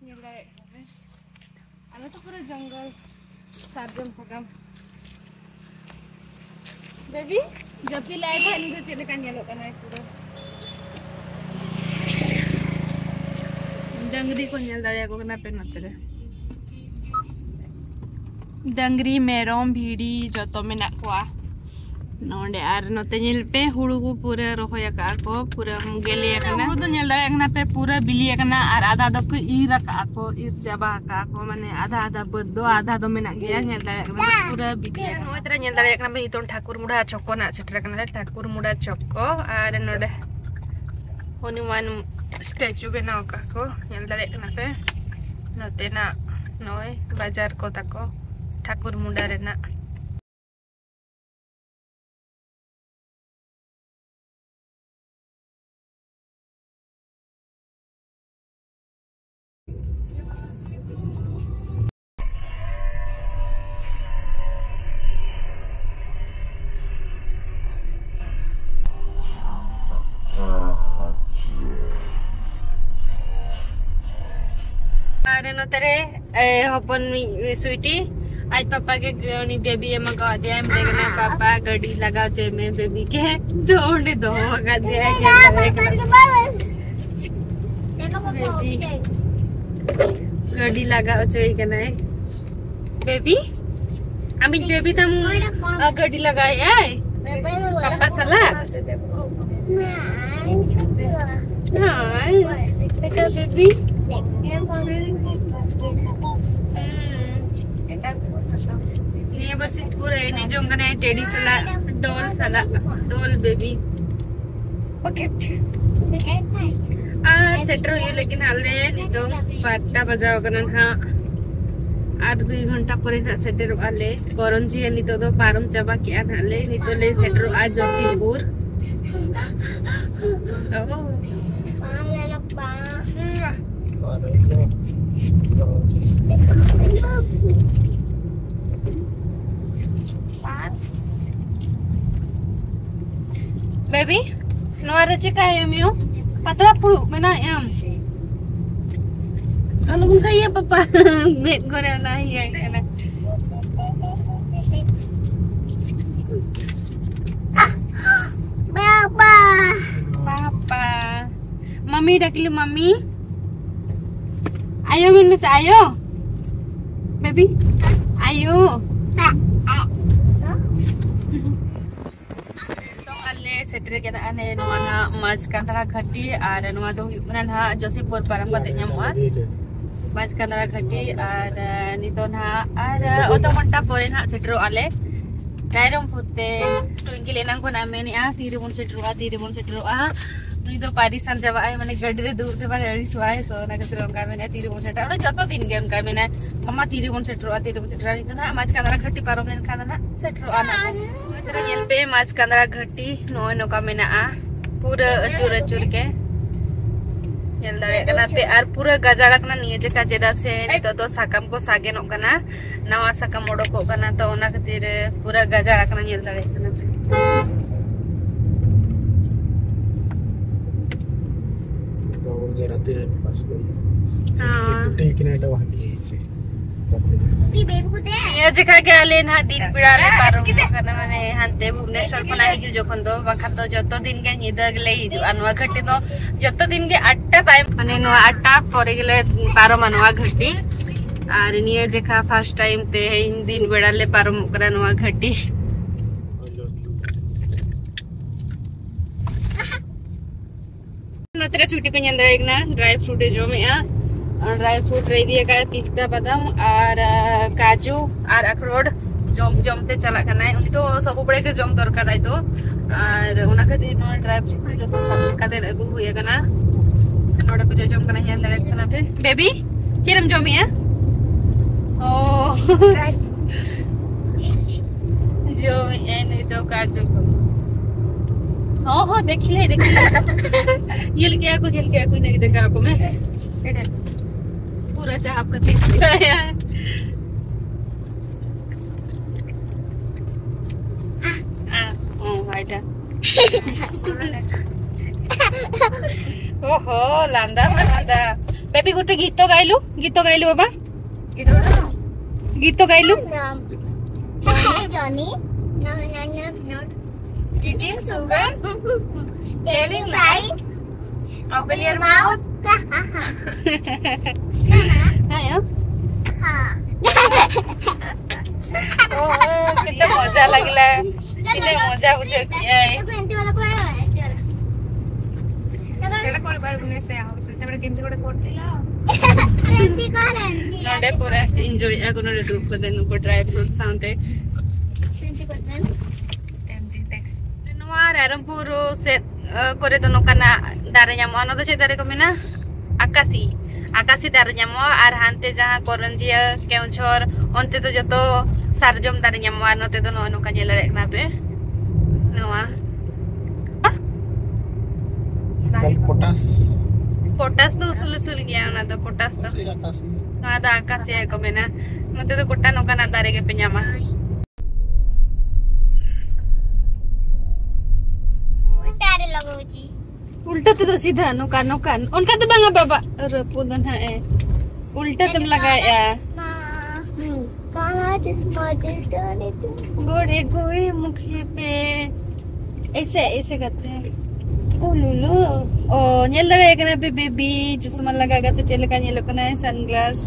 ᱧᱮᱞ ᱫᱟᱲᱮᱭᱟᱜ ᱠᱟᱱᱟ ᱯᱮ᱾ ᱟᱞᱮ ᱛᱚ ᱯᱩᱨᱟᱹ ᱡᱚᱝᱜᱚᱞ, ᱥᱟᱨᱡᱚᱢ ᱥᱟᱠᱟᱢ᱾ ᱵᱮᱵᱤ, ᱡᱟᱹᱯᱤᱫ ᱞᱟᱭ ᱛᱟᱦᱮᱸ, ᱱᱩᱭ ᱫᱚ ᱪᱮᱫ ᱞᱮᱠᱟ ᱧᱮᱞᱚᱜ ᱠᱟᱱᱟᱭ ᱯᱩᱨᱟᱹ᱾ ᱰᱟᱹᱝᱨᱤ ᱠᱚ ᱧᱮᱞ ᱫᱟᱲᱮᱭᱟᱠᱚ ᱠᱟᱱᱟ ᱯᱮ ᱱᱚᱛᱮ ᱨᱮ᱾ ᱰᱟᱹᱝᱨᱤ, ᱢᱮᱨᱚᱢ, ᱵᱷᱤᱰᱤ ᱡᱚᱛᱚ ᱢᱮᱱᱟᱜ ᱠᱚᱣᱟ ᱱᱚᱰᱮ᱾ ᱟᱨ ᱱᱚᱛᱮ ᱧᱮᱞ ᱯᱮ, ᱦᱩᱲᱩ ᱠᱚ ᱯᱩᱨᱟᱹ ᱨᱚᱦᱚᱭ ᱟᱠᱟᱫᱼᱟ ᱠᱚ, ᱯᱩᱨᱟᱹ ᱜᱮᱞᱮ ᱟᱠᱟᱱᱟ᱾ ᱦᱩᱲᱩ ᱫᱚ ᱧᱮᱞ ᱫᱟᱲᱮᱭᱟᱜ ᱠᱟᱱᱟ ᱯᱮ, ᱯᱩᱨᱟᱹ ᱵᱤᱞᱤ ᱟᱠᱟᱱᱟ᱾ ᱟᱨ ᱟᱫᱷᱟ ᱫᱚᱠᱚ ᱤᱨ ᱟᱠᱟᱫᱼᱟ ᱠᱚ, ᱤᱨ ᱪᱟᱵᱟ ᱟᱠᱟᱫᱼᱟ ᱠᱚ, ᱢᱟᱱᱮ ᱟᱫᱷᱟ ᱟᱫᱷᱟ ᱵᱟᱹᱫᱽ ᱫᱚ, ᱟᱫᱷᱟ ᱫᱚ ᱢᱮᱱᱟᱜ ᱜᱮᱭᱟ᱾ ᱧᱮᱞ ᱫᱟᱲᱮᱭᱟᱜ ᱠᱟᱱᱟ ᱯᱮ, ᱯᱩᱨᱟᱹ ᱵᱤᱞᱤ ᱟᱠᱟᱱᱟ᱾ ᱱᱚᱜᱼᱚᱭ ᱛᱚᱨᱟ ᱧᱮᱞ ᱫᱟᱲᱮᱭᱟᱜ ᱠᱟᱱᱟ ᱯᱮ, ᱱᱤᱛᱚᱝ ᱴᱷᱟᱹᱠᱩᱨ ᱢᱩᱰᱟ ᱪᱚᱠᱚ ᱱᱟᱜ ᱥᱮᱴᱮᱨ ᱟᱠᱟᱱᱟ ᱞᱮ, ᱴᱷᱟᱹᱠᱩᱨ ᱢᱩᱰᱟ ᱪᱚᱠᱚ᱾ ᱟᱨ ᱱᱚᱰᱮ ᱦᱚᱱᱩᱢᱟᱱ ᱥᱴᱮᱪᱩ ᱵᱮᱱᱟᱣ ᱟᱠᱟᱫ ᱠᱚ, ᱧᱮᱞ ᱫᱟᱲᱮᱭᱟᱜ ᱠᱟᱱᱟ ᱯᱮ᱾ ᱱᱚᱛᱮᱱᱟᱜ ᱱᱚᱜᱼᱚᱭ ᱵᱟᱡᱟᱨ ᱠᱚ ᱛᱟᱠᱚ ᱴᱷᱟᱹᱠᱩᱨ ᱢᱩᱰᱟ ᱨᱮᱱᱟᱜ᱾ ᱟᱨ ᱱᱚᱛᱮ ᱨᱮ, ᱮ, ᱦᱚᱯᱚᱱ ᱢᱤᱫ, ᱮ, ᱥᱩᱭᱴᱤ, ᱟᱡ ᱯᱟᱯᱟ ᱜᱮ ᱩᱱᱤ ᱵᱮᱵᱤ ᱮᱢ ᱟᱠᱟᱫᱮᱭᱟ, ᱢᱮᱛᱟᱭ ᱠᱟᱱᱟ, "ᱯᱟᱯᱟ, ᱜᱟᱹᱰᱤ ᱞᱟᱜᱟᱣ ᱦᱚᱪᱚᱭ ᱢᱮ ᱵᱮᱵᱤ ᱜᱮ᱾" ᱛᱚ ᱚᱸᱰᱮ ᱫᱚᱦᱚ ᱟᱠᱟᱫᱮᱭᱟᱭ, ᱧᱮᱞ ᱫᱟᱲᱮᱭᱟᱜ ᱠᱟᱱᱟ᱾ ᱵᱮᱵᱤ ᱜᱟᱹᱰᱤ ᱞᱟᱜᱟ ᱦᱚᱪᱚᱭ ᱠᱟᱱᱟᱭ᱾ ᱵᱮᱵᱤ, ᱟᱢᱤᱡ ᱵᱮᱵᱤ ᱛᱟᱢ, ᱟ, ᱜᱟᱹᱰᱤ ᱞᱟᱜᱟᱭᱮᱫ ᱟᱭ ᱯᱟᱯᱟ ᱥᱟᱞᱟᱜ᱾ ᱦᱳᱭ, ᱵᱮᱴᱟ ᱵᱮᱵᱤ᱾ ᱦᱩᱸ᱾ ᱱᱤᱭᱟᱹ ᱵᱟᱨ ᱥᱤᱛ ᱯᱩᱨᱟᱹ ᱮᱱᱮᱡ ᱡᱚᱝ ᱠᱟᱱᱟᱭ ᱴᱮᱰᱤ ᱥᱟᱞᱟᱜ, ᱰᱚᱞ ᱥᱟᱞᱟᱜ, ᱰᱚᱞ ᱵᱮᱵᱤ᱾ ᱟᱨ ᱥᱮᱴᱮᱨ ᱦᱩᱭᱩᱜ ᱞᱟᱹᱜᱤᱫ ᱱᱟᱦᱟᱜ ᱞᱮ, ᱱᱤᱛᱚᱝ ᱵᱟᱨᱚᱴᱟ ᱵᱟᱡᱟᱣ ᱠᱟᱱᱟ ᱱᱟᱦᱟᱜ᱾ ᱟᱨ ᱫᱩᱭ ᱜᱷᱚᱱᱴᱟ ᱯᱚᱨᱮ ᱱᱟᱦᱟᱜ ᱥᱮᱴᱮᱨᱚᱜᱼᱟ ᱞᱮ᱾ ᱠᱚᱨᱚᱱᱡᱤᱭᱟ ᱱᱤᱛᱚᱜ ᱫᱚ ᱯᱟᱨᱚᱢ ᱪᱟᱵᱟ ᱠᱮᱜᱼᱟ ᱱᱟᱦᱟᱜ ᱞᱮ᱾ ᱱᱤᱛᱚᱜ ᱞᱮ ᱥᱮᱴᱮᱨᱚᱜᱼᱟ ᱡᱚᱥᱤᱯᱩᱨ᱾ ᱚ᱾ ᱵᱮᱵᱤ, ᱱᱚᱣᱟ ᱨᱮ ᱪᱮᱠᱟ ᱦᱩᱭᱩᱜ ᱢᱮᱭᱟ? ᱯᱟᱛᱲᱟ ᱯᱷᱩᱲᱩᱜ ᱵᱮᱱᱟᱣᱮᱫ ᱟᱢ? ᱟᱞᱚ ᱚᱱᱠᱟ ᱤᱭᱟᱹ ᱯᱟᱯᱟ᱾ ᱢᱮᱫ ᱠᱚᱨᱮ ᱚᱱᱟ ᱤᱭᱟᱹ ᱠᱟᱱᱟ᱾ ᱯᱟᱯᱟ᱾ ᱯᱟᱯᱟ᱾ ᱢᱟᱢᱤ ᱰᱟᱠᱞᱤ ᱢᱟᱢᱤ᱾ ᱟᱭᱳ ᱢᱮᱱ ᱢᱮᱥᱮ ᱟᱭᱳ᱾ ᱵᱮᱵᱤ᱾ ᱟᱭᱳ᱾ ᱱᱤᱛᱚᱝ ᱟᱞᱮ ᱥᱮᱴᱮᱨ ᱠᱮᱫᱟ ᱟᱞᱮ ᱱᱚᱣᱟ ᱱᱟᱜ ᱢᱟᱡᱷ ᱠᱟᱸᱫᱽᱨᱟ ᱜᱷᱟᱹᱴᱤ, ᱟᱨ ᱱᱚᱣᱟ ᱫᱚ ᱦᱩᱭᱩᱜ ᱠᱟᱱᱟ ᱱᱟᱦᱟᱜ ᱡᱳᱥᱤᱯᱩᱨ ᱯᱟᱨᱚᱢ ᱠᱟᱛᱮ ᱧᱟᱢᱚᱜᱼᱟ ᱢᱟᱡᱷ ᱠᱟᱸᱫᱽᱨᱟ ᱜᱷᱟᱹᱴᱤ᱾ ᱟᱨ ᱱᱤᱛᱚᱜ ᱱᱟᱦᱟᱜ ᱟᱨ ᱚᱫᱷᱚ ᱜᱷᱚᱱᱴᱟ ᱯᱚᱨᱮ ᱱᱟᱦᱟᱜ ᱥᱮᱴᱮᱨᱚᱜ ᱟᱞᱮ ᱨᱟᱭᱨᱚᱝᱯᱩᱨ ᱛᱮ᱾ ᱴᱩᱭᱝᱠᱤᱞ ᱮᱱᱟᱝ ᱠᱷᱚᱱᱟᱜ ᱢᱮᱱᱮᱜᱼᱟ ᱛᱤᱨᱮᱵᱚᱱ ᱥᱮᱴᱮᱨᱚᱜᱼᱟ, ᱛᱤᱨᱮᱵᱚᱱ ᱥᱮᱴᱮᱨᱚᱜᱼᱟ᱾ ᱩᱱᱤ ᱫᱚ ᱯᱟᱭᱨᱤᱥᱟᱱ ᱪᱟᱵᱟᱜᱼᱟᱭ, ᱢᱟᱱᱮ ᱜᱟᱹᱰᱤ ᱨᱮ ᱫᱩᱲᱩᱵ ᱛᱮ ᱵᱟᱭ ᱟᱹᱲᱤᱥᱚᱜᱼᱟᱭ᱾ ᱛᱚ ᱚᱱᱟ ᱠᱷᱟᱹᱛᱤᱨ ᱚᱱᱠᱟ ᱢᱮᱱᱮᱜᱼᱟ ᱛᱤᱨᱮᱵᱚᱱ ᱥᱮᱴᱮᱨᱚᱜᱼᱟ᱾ ᱩᱱᱤ ᱡᱚᱛᱚ ᱫᱤᱱ ᱜᱮ ᱚᱱᱠᱟ ᱢᱮᱱᱟᱭ, ᱢᱟᱢᱟ ᱛᱤᱨᱮᱵᱚᱱ ᱥᱮᱴᱮᱨᱚᱜᱼᱟ, ᱛᱤᱨᱮᱵᱚᱱ ᱥᱮᱴᱮᱨᱚᱜᱼᱟ᱾ ᱱᱤᱛᱚᱜ ᱱᱟᱦᱟᱜ ᱢᱟᱡᱷ ᱠᱟᱸᱫᱽᱨᱟ ᱜᱷᱟᱹᱴᱤ ᱯᱟᱨᱚᱢ ᱞᱮᱱᱠᱷᱟᱱ ᱫᱚ ᱱᱟᱦᱟᱜ ᱥᱮᱴᱮᱨᱚᱜᱼᱟ ᱱᱟᱦᱟᱜ᱾ ᱱᱚᱜᱼᱚᱭ ᱛᱚᱨᱟ ᱧᱮᱞ ᱯᱮ ᱢᱟᱡᱷ ᱠᱟᱸᱫᱽᱨᱟ ᱜᱷᱟᱹᱴᱤ ᱱᱚᱜᱼᱚᱭ ᱱᱚᱝᱠᱟ ᱢᱮᱱᱟᱜᱼᱟ, ᱯᱩᱨᱟᱹ ᱟᱹᱪᱩᱨ ᱟᱹᱪᱩᱨ ᱜᱮ ᱧᱮᱞ ᱫᱟᱲᱮᱭᱟᱜ ᱠᱟᱱᱟ ᱯᱮ᱾ ᱟᱨ ᱯᱩᱨᱟᱹ ᱜᱟᱡᱟᱲ ᱟᱠᱟᱱᱟ ᱱᱤᱭᱟᱹ ᱡᱟᱭᱜᱟ, ᱪᱮᱫᱟᱜ ᱥᱮ ᱱᱤᱛᱚᱜ ᱫᱚ ᱥᱟᱠᱟᱢ ᱠᱚ ᱥᱟᱜᱮᱱᱚᱜ ᱠᱟᱱᱟ, ᱱᱟᱣᱟ ᱥᱟᱠᱟᱢ ᱚᱰᱚᱠᱚᱜ ᱠᱟᱱᱟ, ᱛᱚ ᱚᱱᱟ ᱠᱷᱟᱹᱛᱤᱨ ᱯᱩᱨᱟᱹ ᱜᱟᱡᱟᱲ ᱟᱠᱟᱱᱟ, ᱧᱮᱞ ᱫᱟᱲᱮᱭᱟᱜ ᱠᱟᱱᱟ ᱯᱮ᱾ ᱦᱮᱸ᱾ ᱱᱤᱭᱟᱹ ᱡᱮᱠᱷᱟ ᱜᱮ ᱟᱞᱮ ᱱᱟᱦᱟᱜ ᱫᱤᱱ ᱵᱮᱲᱟ ᱞᱮ ᱯᱟᱨᱚᱢᱚᱜ ᱠᱟᱱᱟ, ᱢᱟᱱᱮ ᱦᱟᱱᱛᱮ ᱵᱷᱩᱵᱽᱱᱮᱥᱚᱨ ᱠᱷᱚᱱᱟᱜ ᱦᱤᱡᱩᱜ ᱡᱚᱠᱷᱚᱱ ᱫᱚ, ᱵᱟᱠᱷᱟᱱ ᱫᱚ ᱡᱚᱛᱚ ᱫᱤᱱ ᱜᱮ ᱧᱤᱫᱟᱹ ᱜᱮᱞᱮ ᱦᱤᱡᱩᱜᱼᱟ᱾ ᱱᱚᱣᱟ ᱜᱷᱟᱹᱴᱤ ᱫᱚ ᱡᱚᱛᱚ ᱫᱤᱱ ᱜᱮ ᱟᱴᱴᱟ ᱛᱟᱭᱚᱢ, ᱢᱟᱱᱮ ᱱᱚᱣᱟ ᱟᱴᱴᱟ ᱯᱚᱨᱮ ᱜᱮᱞᱮ ᱯᱟᱨᱚᱢᱟ ᱱᱚᱣᱟ ᱜᱷᱟᱹᱴᱤ᱾ ᱟᱨ ᱱᱤᱭᱟᱹ ᱡᱮᱠᱷᱟ ᱯᱷᱟᱥᱴ ᱴᱟᱭᱤᱢ ᱛᱮᱦᱮᱧ ᱫᱤᱱ ᱵᱮᱲᱟ ᱞᱮ ᱯᱟᱨᱚᱢᱚᱜ ᱠᱟᱱᱟ ᱱᱚᱣᱟ ᱜᱷᱟᱹᱴᱤ᱾ ᱱᱚᱛᱮ ᱨᱮ ᱥᱩᱴᱤ ᱯᱮ ᱧᱮᱞ ᱫᱟᱲᱮᱭᱟᱜ ᱠᱟᱱᱟ, ᱰᱨᱟᱭ ᱯᱷᱨᱩᱴ ᱮ ᱡᱚᱢᱮᱜᱼᱟ᱾ ᱰᱨᱟᱭ ᱯᱷᱨᱩᱴ ᱨᱮ ᱤᱫᱤ ᱟᱠᱟᱫ ᱯᱤᱥᱛᱟ ᱵᱟᱫᱟᱢ ᱟᱨ, ᱟᱨ ᱠᱟᱡᱩ ᱟᱨ ᱟᱠᱷᱨᱳᱴ ᱡᱚᱢ ᱡᱚᱢ ᱛᱮ ᱪᱟᱞᱟᱜ ᱠᱟᱱᱟᱭ᱾ ᱩᱱᱤ ᱫᱚ ᱥᱚᱵ ᱵᱮᱲᱟ ᱜᱮ ᱡᱚᱢ ᱫᱚᱨᱠᱟᱨᱟᱭ ᱛᱚ, ᱟᱨ ᱚᱱᱟ ᱠᱷᱟᱹᱛᱤᱨ ᱱᱚᱣᱟ ᱰᱨᱟᱭ ᱯᱷᱨᱩᱴ ᱠᱚ ᱡᱚᱛᱚ ᱥᱟᱵ ᱠᱟᱛᱮ ᱟᱹᱜᱩ ᱦᱩᱭ ᱟᱠᱟᱱᱟ᱾ ᱱᱚᱰᱮ ᱠᱚ ᱡᱚᱡᱚᱢ ᱠᱟᱱᱟ, ᱧᱮᱞ ᱫᱟᱲᱮᱭᱟᱜ ᱠᱟᱱᱟ ᱯᱮ᱾ ᱵᱮᱵᱤ, ᱪᱮᱫ ᱮᱢ ᱡᱚᱢᱮᱜᱼᱟ? ᱚ᱾ ᱡᱚᱢᱮᱜᱼᱟᱭ ᱱᱩᱭ ᱫᱚ ᱠᱟᱡᱩ ᱠᱚ᱾ ᱦᱚᱸ, ᱦᱚᱸ, ᱫᱮᱠᱷᱤᱞᱮ, ᱫᱮᱠᱷᱤᱞᱮ᱾ ᱧᱮᱞ ᱠᱮᱜᱼᱟ ᱠᱚ, ᱧᱮᱞ ᱠᱮᱜᱼᱟ ᱠᱚ, ᱤᱱᱟᱹ ᱜᱮ ᱫᱮᱠᱷᱟᱣ ᱟᱠᱚ ᱢᱮ᱾ ᱯᱩᱨᱟᱹ ᱪᱟᱦᱟᱵ ᱠᱟᱛᱮ᱾ ᱟᱦ, ᱚ, ᱦᱚᱭ ᱴᱟ᱾ ᱳᱦᱳ, ᱞᱟᱸᱫᱟ ᱢᱟ ᱞᱟᱸᱫᱟ᱾ ᱵᱮᱵᱤ, ଗୋଟେ ଗୀତ ଗାଇଲୁ, ଗୀତ ଗାଇଲୁ ବାବା, ଗୀତ ଗାଇଲୁ। Johnny, no, no, no, no. Eating sugar, telling lies, open your mouth. ଆୟ। ହଁ। ଓହୋ, କେତେ ମଜା ଲାଗିଲା, କେତେ ମଜା ବୁଝେଇ ଏମିତି ବାଲା କୁଆଡ଼େ ଏମିତି ବାଲା। ସେଇଟା କରିପାରିବୁନି ସେ ଆଉ। ସେତେବେଳେ କେମିତି ଗୋଟେ କରୁଥିଲା। ଏମିତି କର, ଏମିତି ନଡେ ପୁରା ଏନ୍ଜୟ ଆକୁ ନଡେ ଗ୍ରୁପ ᱠᱚᱫᱮ ᱱᱩᱠᱩ ᱰᱨᱟᱭ ᱯᱷᱨᱩᱴ ᱥᱟᱶᱛᱮ᱾ ᱱᱚᱣᱟ ᱨᱟᱭᱨᱚᱝᱯᱩᱨ ᱥᱮᱫ, ᱟ, ᱠᱚᱨᱮ ᱫᱚ ᱱᱚᱝᱠᱟᱱᱟᱜ ᱫᱟᱨᱮ ᱧᱟᱢᱚᱜᱼᱟ᱾ ᱚᱱᱟ ᱫᱚ ᱪᱮᱫ ᱫᱟᱨᱮ ᱠᱚ ᱢᱮᱱᱟ? ᱟᱠᱟᱥᱤ᱾ ᱟᱠᱟᱥᱤ ᱫᱟᱨᱮ ᱧᱟᱢᱚᱜᱼᱟ᱾ ᱟᱨ ᱦᱟᱱᱛᱮ ᱡᱟᱦᱟᱸ ᱠᱚᱨᱚᱱᱡᱤᱭᱟᱹ, ᱠᱮᱣᱡᱷᱚᱨ, ᱚᱱᱛᱮ ᱫᱚ ᱡᱚᱛᱚ ᱥᱟᱨᱡᱚᱢ ᱫᱟᱨᱮ ᱧᱟᱢᱚᱜᱼᱟ᱾ ᱟᱨ ᱱᱚᱛᱮ ᱫᱚ ᱱᱚᱜᱼᱚᱭ ᱱᱚᱝᱠᱟ ᱧᱮᱞ ᱫᱟᱲᱮᱭᱟᱜ ᱠᱟᱱᱟ ᱯᱮ, ᱱᱚᱣᱟ ᱯᱚᱴᱟᱥ᱾ ᱯᱚᱴᱟᱥ ᱫᱚ ᱩᱥᱩᱞ ᱩᱥᱩᱞ ᱜᱮᱭᱟ, ᱚᱱᱟ ᱫᱚ ᱯᱚᱴᱟᱥ ᱫᱚ᱾ ᱱᱚᱣᱟ ᱫᱚ ᱟᱠᱟᱥᱤᱭᱟ ᱠᱚ ᱢᱮᱱᱟ᱾ ᱱᱚᱛᱮ ᱫᱚ ᱜᱚᱴᱟ ᱱᱚᱝᱠᱟᱱᱟᱜ ᱫᱟᱨᱮ ᱜᱮᱯᱮ ᱧᱟᱢᱟ᱾ ᱩᱞᱴᱟ ᱨᱮ ᱞᱟᱜᱟᱣ ᱪᱤ᱾ ᱩᱞᱴᱟ ᱛᱮᱫᱚ ᱥᱤᱫᱷᱟ, ᱱᱚᱝᱠᱟ, ᱱᱚᱝᱠᱟ᱾ ᱚᱱᱠᱟ ᱫᱚ ᱵᱟᱝᱟ ᱵᱟᱵᱟ, ᱨᱟᱹᱯᱩᱫ ᱫᱚ ᱱᱟᱦᱟᱜ ᱮ᱾ ᱩᱞᱴᱟ ᱛᱮᱢ ᱞᱟᱜᱟᱣᱮᱜᱼᱟ᱾ ᱦᱩᱸ᱾ ᱜᱷᱚᱲᱮ ᱜᱷᱚᱲᱮ ᱢᱩᱠᱷᱤᱭᱟᱹ ᱯᱮ᱾ ᱮᱭᱥᱮ, ᱮᱭᱥᱮ ᱠᱟᱛᱮ᱾ ᱩᱞᱩᱞᱩ᱾ ᱚ, ᱧᱮᱞ ᱫᱟᱲᱮᱭᱟᱜ ᱠᱟᱱᱟ ᱯᱮ ᱵᱮᱵᱤ, ᱪᱚᱥᱢᱟ ᱞᱟᱜᱟᱣ ᱠᱟᱛᱮ ᱪᱮᱫ ᱞᱮᱠᱟ ᱧᱮᱞᱚᱜ ᱠᱟᱱᱟᱭ, sunglass.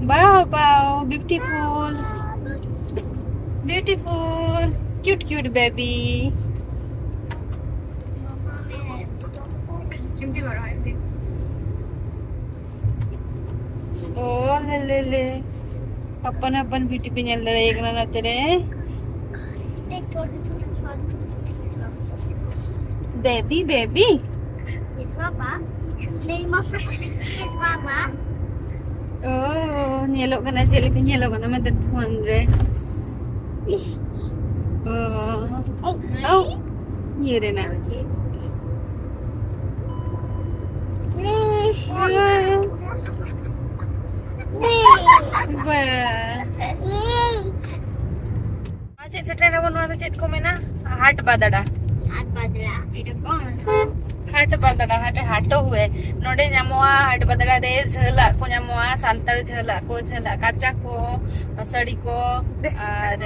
ᱵᱟᱣ, ᱵᱟᱣ, beautiful. Beautiful. Cute, cute baby. चिमटी करो, I think. ओ ले ले ले। अपन अपन ब्यूटी पे ᱧᱮᱞ ᱫᱟᱲᱮᱭᱟᱜ ᱠᱟᱱᱟ ᱱᱚᱛᱮ ᱨᱮ। देख, छोटे छोटे छुआ। Baby, baby. Yes, पापा। नहीं, पापा। Yes, पापा। ᱚ, ᱧᱮᱞᱚᱜ ᱠᱟᱱᱟ, ᱪᱮᱫ ᱞᱮᱠᱟ ᱧᱮᱞᱚᱜ ᱠᱟᱱᱟ ᱢᱮᱱᱛᱮ ᱯᱷᱳᱱ ᱨᱮ᱾ ᱚ, ᱚ, ᱧᱮᱞ ᱨᱮᱱᱟᱜ᱾ ᱵᱟ᱾ ᱪᱮᱫ ᱥᱮᱴᱮᱨ ᱟᱵᱚᱱ, ᱱᱚᱣᱟ ᱫᱚ ᱪᱮᱫ ᱠᱚ ᱢᱮᱱᱟ? ᱦᱟᱴ ᱵᱟᱫᱟᱲᱟ᱾ ᱵᱟᱫᱽᱞᱟ, ᱮᱨᱚᱠᱚᱢ᱾ ᱦᱟᱴ ᱵᱟᱫᱽᱲᱟ, ᱦᱟᱴ, ᱦᱟᱴ ᱦᱩᱭ ᱱᱚᱰᱮ ᱧᱟᱢᱚᱜᱼᱟ᱾ ᱦᱟᱴ ᱵᱟᱫᱽᱲᱟ ᱨᱮ ᱡᱷᱟᱹᱞᱟᱜ ᱠᱚ ᱧᱟᱢᱚᱜᱼᱟ, ᱥᱟᱱᱛᱟᱲ ᱡᱷᱟᱹᱞᱟᱜ ᱠᱚ, ᱡᱷᱟᱹᱞᱟᱜ ᱠᱟᱪᱟ ᱠᱚ, ᱥᱟᱹᱲᱤ ᱠᱚ, ᱟᱨ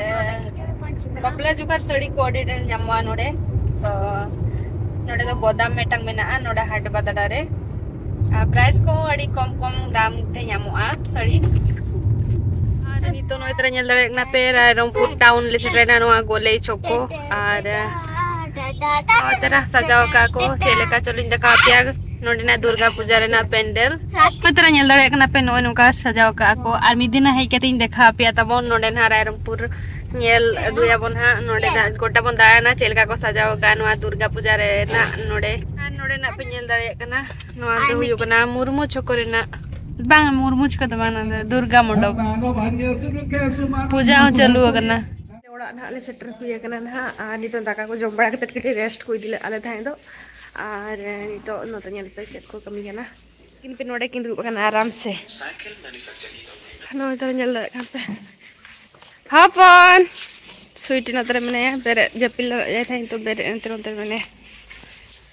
ᱵᱟᱯᱞᱟ ᱡᱚᱠᱷᱟᱨ ᱥᱟᱹᱲᱤ ᱠᱚ ᱟᱹᱰᱤ ᱰᱷᱮᱨ ᱧᱟᱢᱚᱜᱼᱟ ᱱᱚᱰᱮ᱾ ᱛᱚ ᱱᱚᱰᱮ ᱫᱚ ᱜᱚᱫᱟᱢ ᱢᱤᱫᱴᱟᱝ ᱢᱮᱱᱟᱜᱼᱟ ᱱᱚᱰᱮ ᱦᱟᱴ ᱵᱟᱫᱽᱲᱟ ᱨᱮ᱾ ᱟᱨ price ᱠᱚᱦᱚᱸ ᱟᱹᱰᱤ ᱠᱚᱢ ᱠᱚᱢ ᱫᱟᱢ ᱛᱮ ᱧᱟᱢᱚᱜᱼᱟ ᱥᱟᱹᱲᱤ᱾ ᱟᱨ ᱱᱤᱛᱚᱜ ᱱᱚᱜᱼᱚᱭ ᱛᱚᱨᱟ ᱧᱮᱞ ᱫᱟᱲᱮᱭᱟᱜ ᱠᱟᱱᱟ ᱯᱮ, ᱨᱟᱭᱨᱚᱝᱯᱩᱨ town ᱞᱮ ᱥᱮᱴᱮᱨᱮᱱᱟ, ᱱᱚᱣᱟ ᱜᱚᱞᱮ ᱪᱚᱠᱚ᱾ ᱟᱨ ᱱᱚᱜᱼᱚᱭ ᱛᱚᱨᱟ ᱥᱟᱡᱟᱣ ᱟᱠᱟᱫ ᱠᱚ, ᱪᱮᱫ ᱞᱮᱠᱟ ᱪᱚᱞᱤᱧ ᱫᱮᱠᱷᱟᱣ ᱟᱯᱮᱭᱟ ᱱᱚᱰᱮᱱᱟᱜ ᱫᱩᱨᱜᱟ ᱯᱩᱡᱟ ᱨᱮᱱᱟᱜ ᱯᱮᱱᱰᱮᱞ᱾ ᱱᱚᱜᱼᱚᱭ ᱛᱚᱨᱟ ᱧᱮᱞ ᱫᱟᱲᱮᱭᱟᱜ ᱠᱟᱱᱟ ᱯᱮ, ᱱᱚᱜᱼᱚᱭ ᱱᱚᱝᱠᱟ ᱥᱟᱡᱟᱣ ᱟᱠᱟᱫ ᱠᱚ᱾ ᱟᱨ ᱢᱤᱫ ᱫᱤᱱ ᱦᱮᱡ ᱠᱟᱛᱮ ᱤᱧ ᱫᱮᱠᱷᱟᱣ ᱟᱯᱮᱭᱟ ᱛᱟᱵᱚᱱ ᱱᱚᱰᱮ ᱱᱟᱜ ᱨᱟᱭᱨᱚᱝᱯᱩᱨ ᱧᱮᱞ ᱟᱹᱜᱩᱭᱟᱵᱚᱱ ᱦᱟᱸᱜ᱾ ᱱᱚᱰᱮ ᱱᱟᱜ ᱜᱚᱴᱟ ᱵᱚᱱ ᱫᱟᱬᱟᱱᱟ, ᱪᱮᱫ ᱞᱮᱠᱟ ᱠᱚ ᱥᱟᱡᱟᱣ ᱟᱠᱟᱫ ᱱᱚᱣᱟ ᱫᱩᱨᱜᱟ ᱯᱩᱡᱟ ᱨᱮᱱᱟᱜ ᱱᱚᱰᱮ᱾ ᱟᱨ ᱱᱚᱰᱮᱱᱟᱜ ᱯᱮ ᱧᱮᱞ ᱫᱟᱲᱮᱭᱟᱜ ᱠᱟᱱᱟ, ᱱᱚᱣᱟ ᱫᱚ ᱦᱩᱭᱩᱜ ᱠᱟᱱᱟ ᱢᱩᱨᱢᱩ ᱪᱷᱚᱠᱚ ᱨᱮᱱᱟᱜ, ᱵᱟᱝ, ᱢᱩᱨᱢᱩ ᱪᱷᱚᱠᱚ ᱫᱚ ᱵᱟᱝ, ᱱᱚᱣᱟ ᱫᱚ ᱫᱩᱨᱜᱟ ᱢᱚᱱᱰᱚᱯ᱾ ᱯᱩᱡᱟ ᱦᱚᱸ ᱪᱟᱹᱞᱩ ᱟᱠᱟᱱᱟ᱾ ᱚᱲᱟᱜ ᱱᱟᱦᱟᱜ ᱞᱮ ᱥᱮᱴᱮᱨ ᱦᱩᱭ ᱟᱠᱟᱱᱟ ᱱᱟᱦᱟᱜ, ᱟᱨ ᱱᱤᱛᱚᱜ ᱫᱟᱠᱟ ᱠᱚ ᱡᱚᱢ ᱵᱟᱲᱟ ᱠᱟᱛᱮ ᱠᱟᱹᱴᱤᱡ rest ᱠᱚ ᱤᱫᱤ ᱞᱮᱫ ᱟᱞᱮ ᱛᱟᱦᱮᱸ ᱫᱚ᱾ ᱟᱨ ᱱᱤᱛᱚᱜ ᱱᱚᱛᱮ ᱧᱮᱞ ᱯᱮ ᱪᱮᱫ ᱠᱚ ᱠᱟᱹᱢᱤ ᱠᱟᱱᱟ᱾ ᱩᱱᱠᱤᱱ ᱯᱮ ᱱᱚᱰᱮ ᱠᱤᱱ ᱫᱩᱲᱩᱵ ᱟᱠᱟᱱᱟ ᱟᱨᱟᱢ ᱥᱮ᱾ ᱱᱚᱜᱼᱚᱭ ᱛᱚ ᱧᱮᱞ ᱫᱟᱲᱮᱭᱟᱜ ᱠᱟᱱ ᱯᱮ᱾ ᱦᱚᱯᱚᱱ! ᱥᱩᱭᱴᱤ ᱱᱚᱛᱮ ᱨᱮ ᱢᱮᱱᱟᱭᱟ, ᱵᱮᱨᱮᱫ ᱡᱟᱹᱯᱤᱫ ᱞᱟᱜᱟᱜ ᱡᱟᱭ ᱛᱟᱦᱮᱸ, ᱱᱤᱛᱚᱜ ᱵᱮᱨᱮᱫ ᱮᱱᱛᱮ ᱱᱚᱛᱮ ᱨᱮ ᱢᱮᱱᱟᱭᱟ᱾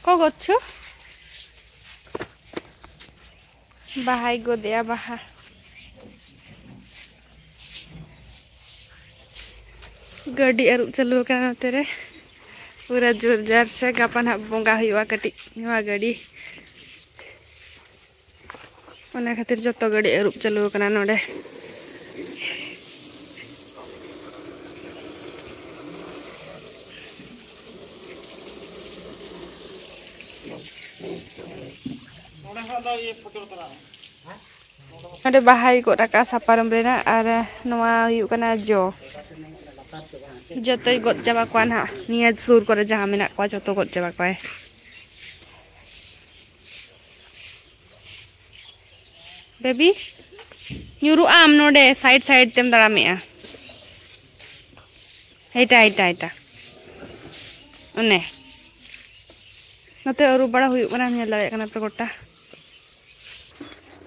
ᱠᱚ ᱜᱚᱪᱷᱩ? ᱵᱟᱦᱟᱭ ᱜᱚᱫᱮᱜᱼᱟ, ᱵᱟᱦᱟ᱾ ᱜᱟᱹᱰᱤ ᱟᱹᱨᱩᱵ ᱪᱟᱹᱞᱩ ᱟᱠᱟᱱᱟ ᱱᱚᱛᱮ ᱨᱮ᱾ ᱯᱩᱨᱟᱹ ᱡᱳᱨ ᱡᱟᱨ ᱥᱮ ᱜᱟᱯᱟ ᱱᱟᱦᱟᱜ ᱵᱚᱸᱜᱟ ᱦᱩᱭᱩᱜᱼᱟ ᱠᱟᱹᱴᱤᱡ ᱱᱚᱣᱟ ᱜᱟᱹᱰᱤ᱾ ᱚᱱᱟ ᱠᱷᱟᱹᱛᱤᱨ ᱡᱚᱛᱚ ᱜᱟᱹᱰᱤ ᱟᱹᱨᱩᱵ ᱪᱟᱹᱞᱩ ᱟᱠᱟᱱᱟ ᱱᱚᱰᱮ᱾ ᱱᱚᱰᱮ ᱵᱟᱦᱟᱭ ᱜᱚᱫ ᱟᱠᱟᱫᱼᱟ ᱥᱟᱯᱟᱨᱚᱢ ᱨᱮᱱᱟᱜ, ᱟᱨ ᱱᱚᱣᱟ ᱦᱩᱭᱩᱜ ᱠᱟᱱᱟ ᱡᱚ᱾ ᱡᱚᱛᱚᱭ ᱜᱚᱫ ᱪᱟᱵᱟ ᱠᱚᱣᱟ ᱱᱟᱦᱟᱜ, ᱱᱤᱭᱟᱹ ᱥᱩᱨ ᱠᱚᱨᱮ ᱡᱟᱦᱟᱸ ᱢᱮᱱᱟᱜ ᱠᱚᱣᱟ ᱡᱚᱛᱚ ᱜᱚᱫ ᱪᱟᱵᱟ ᱠᱚᱣᱟᱭ᱾ ᱵᱮᱵᱤ, ᱧᱩᱨᱩᱜ ᱟᱢ ᱱᱚᱰᱮ, side side ᱛᱮᱢ ᱛᱟᱲᱟᱢᱮᱜᱼᱟ᱾ ᱦᱮᱴᱟ, ᱦᱮᱴᱟ, ᱦᱮᱴᱟ᱾ ᱚᱱᱮ᱾ ᱱᱚᱛᱮ ᱟᱹᱨᱩᱵ ᱵᱟᱲᱟ ᱦᱩᱭᱩᱜ ᱠᱟᱱᱟ, ᱧᱮᱞ ᱫᱟᱲᱮᱭᱟᱜ ᱠᱟᱱᱟ ᱯᱮ ᱜᱚᱴᱟ᱾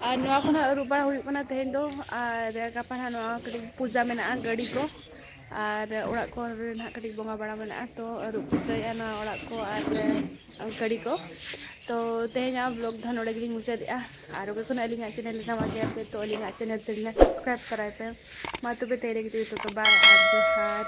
ᱟᱨ ᱱᱚᱣᱟ ᱠᱷᱚᱱᱟᱜ ᱟᱹᱨᱩᱵ ᱵᱟᱲᱟ ᱦᱩᱭᱩᱜ ᱠᱟᱱᱟ ᱛᱮᱦᱮᱧ ᱫᱚ, ᱟᱨ ᱜᱟᱯᱟ ᱱᱟᱦᱟᱜ ᱱᱚᱣᱟ ᱠᱟᱹᱴᱤᱡ ᱯᱩᱡᱟ ᱢᱮᱱᱟᱜᱼᱟ, ᱜᱟᱹᱰᱤ ᱠᱚ᱾ ᱟᱨ ᱚᱲᱟᱜ ᱠᱚᱨᱮ ᱱᱟᱦᱟᱜ ᱠᱟᱹᱴᱤᱡ ᱵᱚᱸᱜᱟ ᱵᱟᱲᱟ ᱢᱮᱱᱟᱜᱼᱟ, ᱛᱚ ᱟᱹᱨᱩᱵ ᱯᱷᱟᱨᱪᱟᱭᱮᱫᱼᱟ ᱱᱚᱣᱟ ᱚᱲᱟᱜ ᱠᱚ ᱟᱨ ᱜᱟᱹᱰᱤ ᱠᱚ᱾ ᱛᱚ ᱛᱮᱦᱮᱧᱟᱜ ᱵᱞᱚᱜ ᱫᱚ ᱱᱚᱰᱮ ᱜᱮᱞᱤᱧ ᱢᱩᱪᱟᱹᱫᱮᱜᱼᱟ᱾ ᱟᱨ ᱚᱠᱚᱭ ᱠᱚ ᱱᱟᱜ ᱟᱹᱞᱤᱧᱟᱜ ᱪᱮᱱᱮᱞ ᱨᱮ ᱱᱟᱣᱟ ᱜᱮᱭᱟ ᱯᱮ, ᱛᱚ ᱟᱹᱞᱤᱧᱟᱜ ᱪᱮᱱᱮᱞ ᱛᱟᱹᱞᱤᱧᱟ ᱥᱟᱵᱥᱠᱨᱟᱭᱤᱵ ᱛᱚᱨᱟᱭ ᱯᱮ᱾ ᱢᱟ ᱛᱚᱵᱮ ᱛᱮᱦᱮᱧ ᱞᱟᱹᱜᱤᱫ ᱫᱚ ᱡᱚᱛᱚ ᱵᱟᱭ ᱟᱨ ᱡᱚᱦᱟᱨ᱾